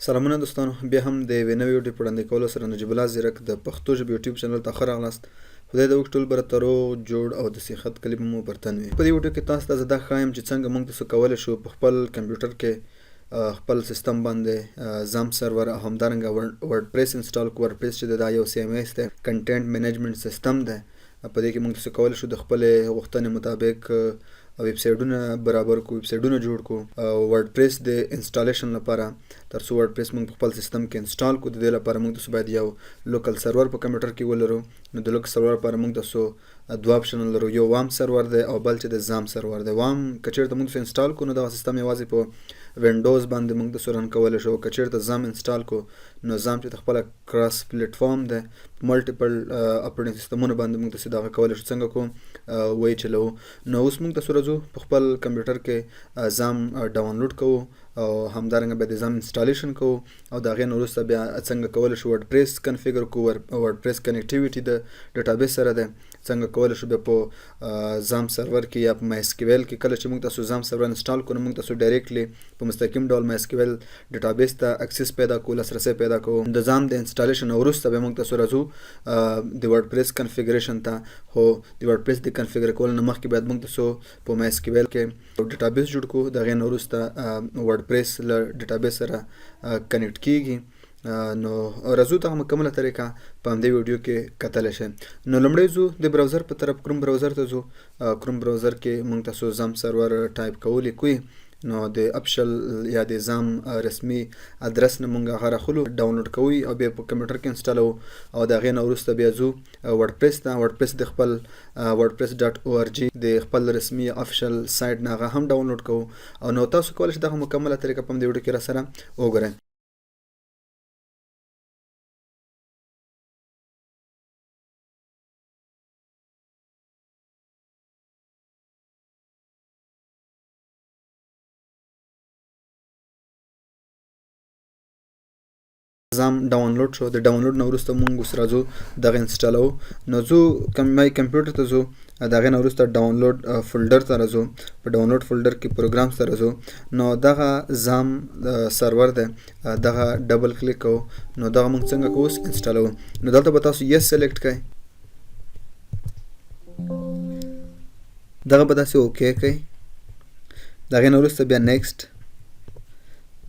سلامونه دوستانو، بیا هم د یوې نوې ویډیو په وړاندې کولو سره نجیب الله ځیرک د پښتو ژبې یوټیوب چینل ته ښه راغلاست. خدای دې وکړي ټول به راته روغ جوړ او د صحت کلي به مو پر تن وي. په دې ویډیو کې تاسو ته زه دا ښایم چې څنګه موږ تاسو کولی شو په خپل کمپیوټر کې خپل سیستم باندې زام سرور او همدارنګه ورډپریس انسټال کړو. ورډپریس چې دا یو سی ایم ایس دی، کنټینټ منیجمنټ سیستم دی. په دې کې موږ تاسو کولی شو د خپلې غوښتنې مطابق ویب سایټونه برابر کو، ویب سایټونه جوړ کو. ورډپریس د انسټالیشن لپاره، ترڅو ورډپریس موږ په خپل سیستم کې انسټال کو، د دې لپاره موږ تاسو باید یو لوکل سرور په کمپیوټر کې ولرو. نو د لوکل سرور لپاره موږ تاسو دوه آپشن لرو، یو وام سرور دی او بل چې د زام سرور دی. وام که چیرته موږ تاسو انسټال کو، نو دغه سیستم یوازې په وینډوز باندې موږ تاسو رن کولی شو. که چیرته زام انسټال کو، نو زام چې خپله کراس پلیټفارم دی، په ملټیپل اپریټینګ سیستمونو باندې موږ تاسو دغه کولی شو څنګه کو ویې چلوو. نو اوس موږ تاسو راځو په خپل کمپیوټر کې زام ډاونلوډ کوو او همدارنګه بیا د زام انسټالیشن کوو او د هغې نه وروسته بیا څنګه کولی شو ورډپریس کنفیګر کوو، ورډپریس کنیکټیویټي د ډیټابیس سره دی، څنګه کولی شو بیا په زام سرور کې یا په مای سکیول کې، کله چې موږ تاسو زام سرور انسټال کړو، نو موږ تاسو ډایرکټلی په مستقیم ډول مای سکیول ډیټابیس ته اکسس پیدا کوو، لاسرسی پیدا کوو. د زام د انسټالیشن وروسته بیا موږ تاسو راځو د ورډپریس کنفیګریشن ته. خو د ورډپریس د کنفیګر کولو نه مخکې باید موږ تاسو په مای سکیول کې ډیټابیس جوړ کړو. د هغې نه وروسته ورډپریس له ډیټابیس سره کنیکټ کیږي. نو راځو دغه مکمله طریقه په همدې ویډیو کې کتلی شئ. نو لومړی ځو د براوزر په طرف، کروم براوزر ته ځو. کروم براوزر کې موږ تاسو زام سرور ټایپ کوو، لیکو، نو د افشل یا د زام رسمي ادرس نه مونږ هغه راخلو، ډاونلوډ کوو او بیا په کمپیوټر کې انسټالوو او د هغې نه وروسته بیا ځو ورډپریس ته. ورډپریس د خپل wordpress.org د خپل رسمي افشل سایټ نه هغه هم ډاونلوډ کوو. او نو تاسو کولی شئ دغه مکمله طریقه په همدې ویډیو کې را سره وګورئ. زام ډاونلوډ شو. د ډاونلوډ نه وروسته مونږ اوس راځو دغه انسټالو. نو ځو مای کمپیوټر ته ځو، د هغې نه وروسته ډاونلوډ فولډر ته راځو، په ډاونلوډ فولډر کې پروګرامز ته راځو. نو دغه زام سرور دی، دغه ډبل کلیک کوو. نو دغه مونږ څنګه کوو اوس انسټالو؟ نو دلته به تاسو یس سلیکټ کړئ، دغه به تاسو اوکی کړئ، د هغې نه وروسته بیا نیکسټ.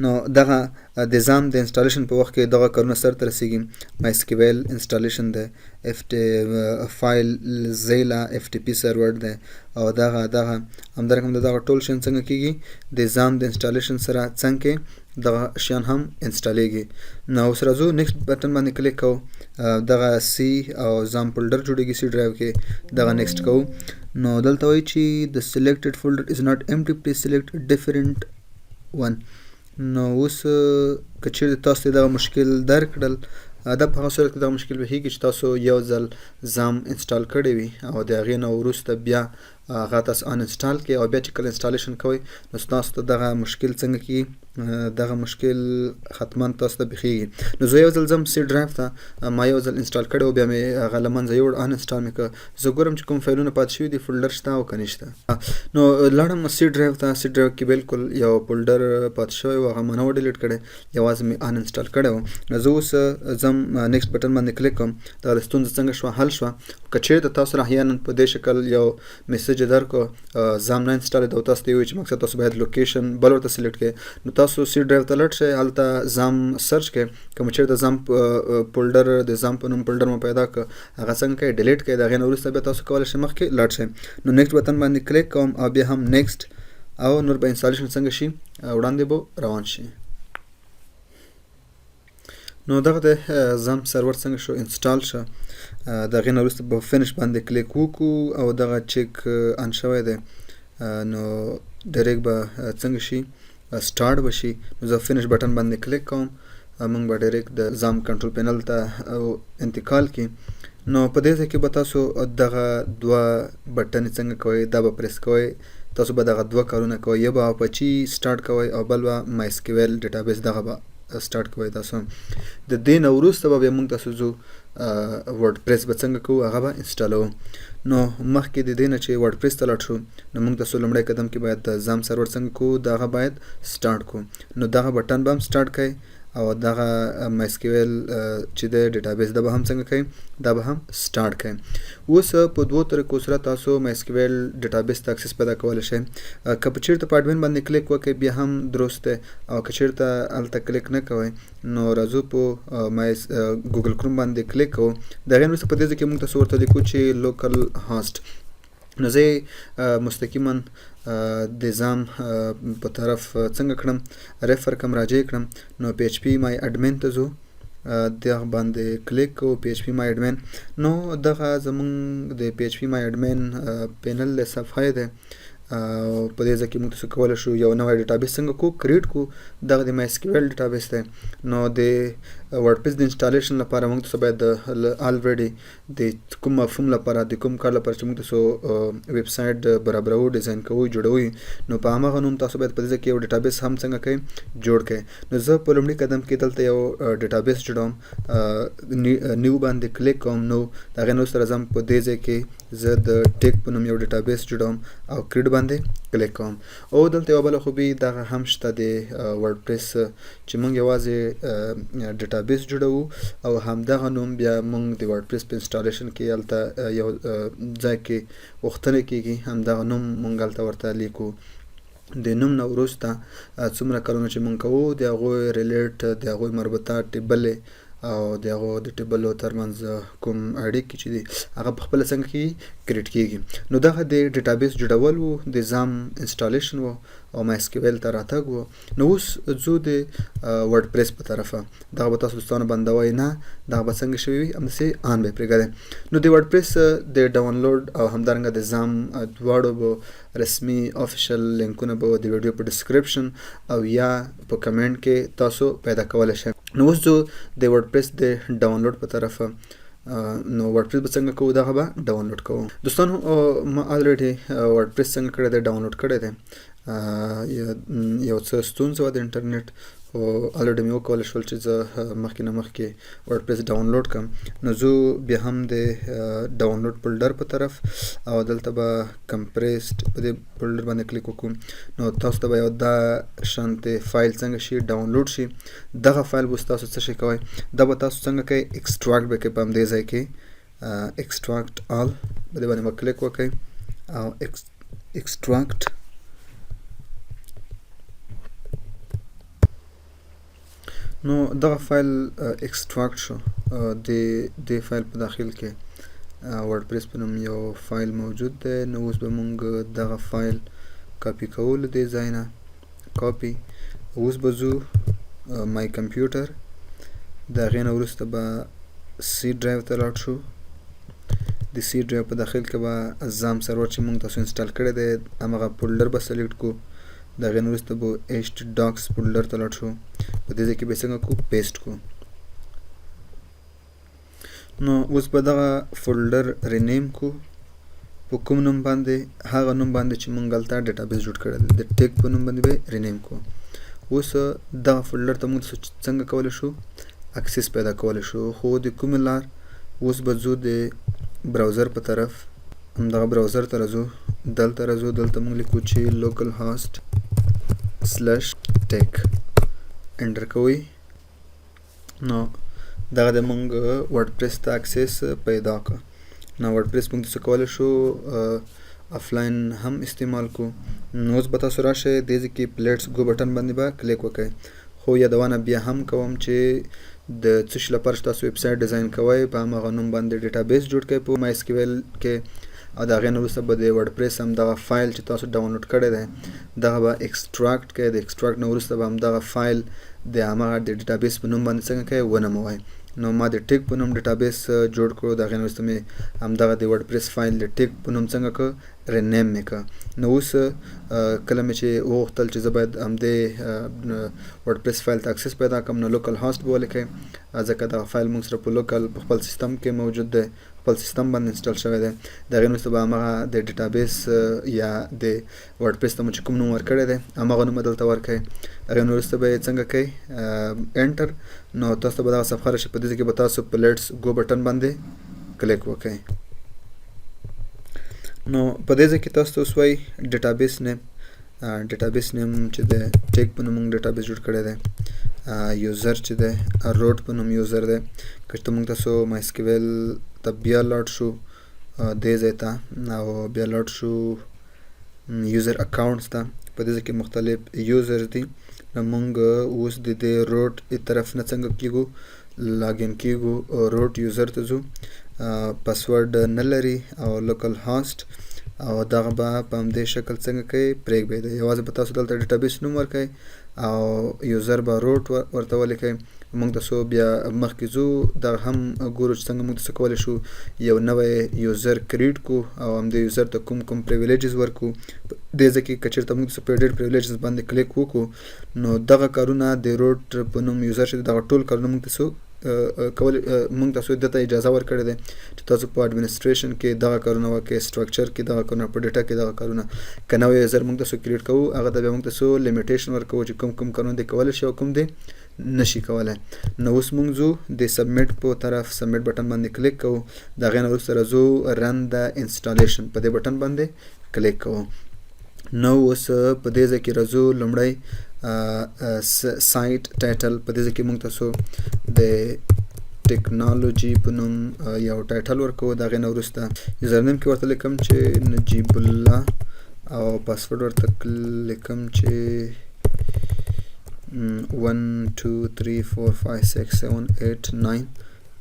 نو دغه د زام د انسټالیشن په وخت کې دغه کارونه سر ته رسیږي. مای سکیول انسټالیشن دی، اف ټي فایل زیلا اف ټي پی سرور دی او دغه همدارنګه هم دغه ټول شیان څنګه کیږي، د زام د انسټالیشن سره څنګه دغه شیان هم انسټالیږي. نو اوس راځو نیکسټ بټن باندې کلیک کوو، دغه سی او زام فولډر جوړیږي سی ډرایو کې، دغه نیکسټ کوو. نو دلته وایي چې the selected folder is not empty, please select a different one. نو اوس که چیرې تاسو ته دغه مشکل درک کړل، دا په هغه صورت کې دغه مشکل پېښېږي چې تاسو یو ځل زام انسټال کړی وي او د هغې نه وروسته بیا هغه تاسو ان انسټال کړئ او بیا چې کله انسټالیشن کوئ، نو ستاسو ته دغه مشکل څنګه کیږي، دغه مشکل حتما تاسو ته پېښېږي. نو زه یو ځل ځم سی ډرایو ته، ما یو ځل انسټال کړی و، بیا مې هغه له منځه یوړ، ان انسټال مې کړ. زه ګورم چې کوم فایلونه پاتې شوي دي، فولډر شته او که نشته. نو لاړم سی ډرایو ته، سی ډرایو کې بالکل یو فولډر پاتې شوی و، هغه ما نه و ډیلیټ کړی، یوازې مې ان انسټال کړی و. نو زه اوس ځم نیکسټ بټن باندې کلیک کوم. دا ستونزه څنګه شوه؟ حل شوه. که چیرته تاسو را احیانا په دې شکل یو میسج درکړو، زام نه انسټال دی او تاسو ته یې ووایي چې مقصد تاسو باید لوکیشن بل ورته سلیکټ کړئ، نو تاسو سی ډرایو ته لاړ شئ، هلته زام سرچ کړئ. که مو چیرته زام فولډر د زام په نوم فولډر مو پیدا کړ، هغه څنګه کړئ؟ ډیلیټ کړئ. د هغې نه وروسته بیا تاسو کولی شئ مخکې لاړ شئ. نو نیکسټ بټن باندې کلیک کوم او بیا هم نیکسټ او نور به انسټالیشن څنګه شي وړاندې به روان شي. نو دغه د زام سرور څنګه شو؟ انسټال شو. د هغې نه وروسته په فینش باندې کلیک وکړو او دغه چیک آن شوی دی، نو ډایرکټ به څنګه شي؟ سټارټ به شي. نو زه فینش بټن باندې کلیک کوم، موږ به ډایرکټ د زام کنټرول پینل ته انتقال کړي. نو په دې ځای کې به تاسو دغه دوه بټنې څنګه کوئ؟ دا به پریس کوئ، تاسو به دغه دوه کارونه کوئ، یو به اپاچي سټارټ کوئ او بل به مای سکیول ډیټابیس دغه به سټارټ کوئ تاسو. د دې نه وروسته به بیا موږ تاسو ځو ورډپریس به څنګه کوو، هغه به انسټالوو. نو مخکې د دې نه چې ورډپریس ته لاړ شو، نو موږ تاسو لومړی قدم کې باید د زام سرور څنګه کوو، دغه باید سټارټ کوو. نو دغه بټن به هم سټارټ کړئ. او دغه MySQL چې د database دا به هم څنګه کوي، دا به هم start کوي. اوس په دوو طریقو سره تاسو MySQL database ته access پیدا کولی شئ. که په چیرته په admin باندې کلیک وکړئ بیا هم درست دی، او که چیرته هلته کلیک نه کوئ نو راځو په Google Chrome باندې کلیک کوو. د هغې وروسته په دې ځای کې موږ تاسو ورته لیکو چې localhost. نو زه مستقیما د XAMPP په طرف څنګه کړم، refer کم، راجع کړم. نو phpMyAdmin ته ځو، دغه باندې کلیک کوو، phpMyAdmin. نو دغه زمونږ د phpMyAdmin panel د صفحه ده. او په دې ځای کې موږ تاسو کولی شو یو نوی database څنګه کو create کو. دغه د MySQL database دی. نو د WordPress د installation لپاره موږ تاسو باید already د کوم مفهوم لپاره، د کوم کار لپاره چې موږ تاسو ویب سایټ برابرو، design کوو، جوړوو، نو په هماغه نوم تاسو باید په دې ځای کې یو database هم څنګه کوئ جوړ کړئ. نو زه په لومړي قدم کې دلته یو database جوړوم، new باندې کلیک کوم. نو د هغې نه وروسته راځم په دې ځای کې زه د tech په نوم یو database جوړوم او create باندې کلیک کوم. او دلته یوه بله خوبي دغه هم شته د WordPress چې موږ یوازې database جوړوو او همدغه نوم بیا موږ د WordPress په installation کې هلته یو ځای کې غوښتنه کیږي، همدغه نوم موږ هلته ورته لیکو. د نوم نه وروسته څومره کارونه چې موږ کوو د هغوی relate، د هغوی مربوطات، table ې او د هغو د table و ترمنځ کوم اړیکې چې دي هغه په خپله څنګه کیږي create کیږي. نو دغه د database جوړول وو، د XAMPP installation وو او MySQL ته راتګ وو. نو اوس ځو د WordPress په طرفه. دغه به تاسو دوستانو بندوئ نه، دغه به څنګه شوي وي همداسې on به یې پرېږدئ. نو د WordPress د ډاونلوډ او همدارنګه د XAMPP دواړو به رسمي official لینکونه به د ویډیو په description او یا په کمنټ کې تاسو پیدا کولی شئ. نو اوس ځو د WordPress د ډاونلوډ په طرفه. نو WordPress به څنګه کوو، دغه به ډاونلوډ کوو. دوستانو ما already WordPress څنګه کړی دی، ډاونلوډ کړی دی. یو څه ستونزه وه د انټرنیټ، خو already مې وکولی شول چې زه مخکې نه مخکې WordPress download کړم. نو ځو بیا هم د download folder په طرف او دلته به compressed په دې folder باندې کلیک وکړو. نو تاسو ته به یو دا شانتې فایل څنګه شي ډاونلوډ شي. دغه فایل به تاسو څه شي کوئ، دا به تاسو څنګه کوئ extract به کوئ په همدې ځای کې، extract all په دې باندې به کلیک وکړئ او extract. نو دغه فایل extract شو. د دې فایل په داخل کې WordPress په نوم یو فایل موجود دی. نو اوس به مونږ دغه فایل کاپي کوو له دې ځای نه کاپي. اوس به ځو my computer، د هغې نه وروسته به C drive ته لاړ شو. د C drive په داخل کې به XAMPP server چې مونږ تاسو install کړی دی هماغه folder به select کړو. د هغې نه وروسته به htdocs folder ته لاړ شو. په دې ځای کې به څنګه کو paste کو. نو اوس به دغه folder rename کو په کوم نوم باندې، هغه نوم باندې چې مونږ هلته database جوړ کړی دی، د tech په نوم باندې به rename کو. اوس دغه folder ته مونږ څنګه کولی شو access پیدا کولی شو، خو د کومې لار؟ اوس به ځو د browser په طرف، همدغه browser ته راځو، دلته راځو، دلته مونږ لیکو چې localhost/tech، enter کوئ. نو دغه د مونږ WordPress ته access پیدا کړ. نو WordPress مونږ څه کولی شو افلاین هم استعمال کو. نو اوس به تاسو راشئ دې ځای کې let's go button باندې به کلیک وکړئ. خو یادونه بیا هم کوم چې د څه شي لپاره چې تاسو web site design کوئ په هماغه نوم باندې database جوړ کړئ په MySQL کې، او د هغې نه وروسته به د WordPress هم دغه فایل چې تاسو ډاونلوډ کړی دی دغه به extract کړئ. د extract نه وروسته به همدغه فایل د هماغه د database په نوم باندې څنګه کوئ ونوموئ. نو ما د tech په نوم database جوړ کړو، د هغې نه وروسته مې همدغه د WordPress فایل د tech په نوم څنګه کړ rename مې کړ. نو اوس کله مې چې وغوښتل چې زه باید همدې WordPress فایل ته access پیدا کړم، نو localhost به ولیکئ، ځکه دغه فایل موږ سره په local په خپل سیستم کې موجود دی، خپل سیستم باندې install شوی دی. د هغې وروسته به هماغه د database یا د WordPress ته مو چې کوم نوم ورکړی دی هماغه نوم به دلته ورکړئ. د هغې وروسته به یې څنګه کوئ enter. نو تاسو ته به دغه صفحه راشي، په دې ځای کې به تاسو په let's go button باندې کلیک وکړئ. نو په دې ځای کې تاسو ته اوس وایي database name، database name چې د tech په نوم موږ database جوړ کړی دی user چې دی root په نوم user دی. که چېرته موږ تاسو MySQL ته بیا لاړ شو دې ځای ته او بیا لاړ شو user accounts ته، په دې ځای کې مختلف users دي. نو موږ اوس د دې root طرف نه څنګه کیږو login کیږو، root user ته ځو، پسورډ نه لري او localhost، او دغه به په همدې شکل څنګه کوي پرېږدئ. یوازې به تاسو دلته database نوم ورکوئ او user به root ورته ولیکئ. موږ تاسو بیا مخکې ځو، دغه هم ګورو چې څنګه موږ تاسو کولی شو یو نوی user create کو او همدې user ته کوم کوم privileges ورکو. دې ځای کې که چېرته موږ تاسو په edit privileges باندې کلیک وکړو، نو دغه کارونه د root په نوم user چې دغه ټول کارونه موږ تاسو کول، موږ تاسو دته اجازه ورکړې ده چې تاسو په administration کې دغه کارونه وکړئ، structure کې دغه کارونه، په data کې دغه کارونه. که نوی user موږ تاسو create کوو، هغه ته بیا موږ تاسو limitation ورکوو چې کوم کوم کارونه دی کولی شي او کوم دی نشي کولی. نو اوس موږ ځو د submit په طرف، submit button باندې کلیک کوو. د هغې نه وروسته راځو run the installation، په دې بټن باندې کلیک کوو. نو اوس په دې ځای کې راځو لومړی site title. په دې ځای کې موږ تاسو د ټکنالوجي په نوم یو title ورکوو. د هغې نه وروسته username کې ورته لیکم چې نجیب الله او پاسورډ ورته لیکم چې 1 2 3 4 5 6 7 8 9.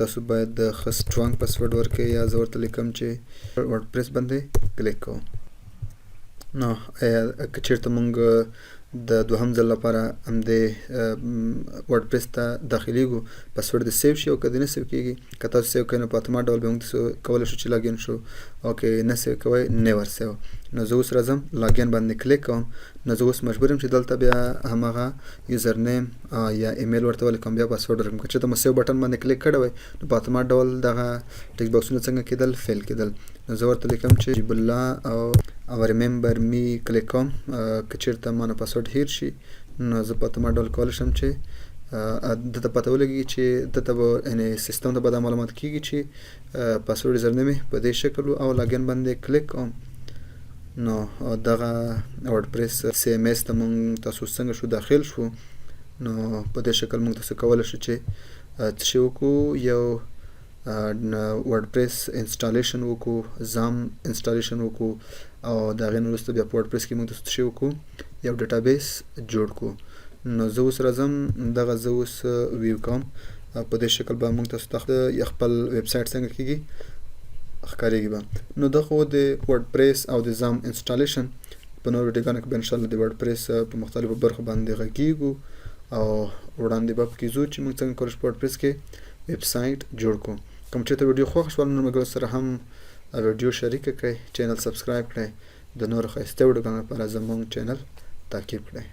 تاسو باید د ښه strong password ورکړئ، یا زه ورته لیکم چې WordPress باندې کلیک کوو. نو که چېرته مونږ د دوهم ځل لپاره همدې WordPress ته داخلیږو، پسورډ دې save شي او که دې نه save کیږي. که تاسو save کوئ، نو په اتومات ډول به موږ تاسو کولی شو چې login شو، او که نه save کوئ، never save. نو زه اوس راځم login باندې کلیک کوم. نو زه اوس مجبور یم چې دلته بیا هماغه username یا ایمیل ورته ولیکم، بیا پسورډ ورکړم. که چېرته مو save button باندې کلیک کړی وای، نو په اتومات ډول دغه text box ونه څنګه کېدل، fill کېدل. نو زه ورته لیکم چې نجیب الله او remember me کلیک کوم. که چېرته ما نه پسورډ هیر شي، نو زه په اتومات ډول کولی شم چې دته پته ولګي چې دته به یعنی سیستم ته به دا معلومات کیږي چې password username په دې شکل او login باندې کلیک کوم. نو دغه WordPress CMS ته مونږ تاسو څنګه شو داخل شو. نو په دې شکل مونږ تاسو کولی شو چې څه شی وکړو، یو WordPress installation وکړو، XAMPP installation وکړو، او د هغې نه وروسته بیا په WordPress کې موږ تاسو څه شی وکړو، یو database جوړ کړو. نو زه اوس راځم دغه زه اوس view کوم. په دې شکل به موږ تاسو ته خپل ویب سایټ څنګه کیږي ښکارېږي به. نو دغه د WordPress او د XAMPP installation. په نورو ویډیوګانو کې به انشاءالله د WordPress په مختلفو برخو باندې غږیږو او وړاندې به پکې ځو چې موږ څنګه کولی شو په WordPress کې ویب سایټ جوړ کړو. کوم چې ته ویډیو خوښ شول، نو ملګرو سره هم ویډیو شریکه کړئ، channel subscribe کړئ، د نورو ښایسته ویډیوګانو لپاره زموږ channel تعقیب کړئ.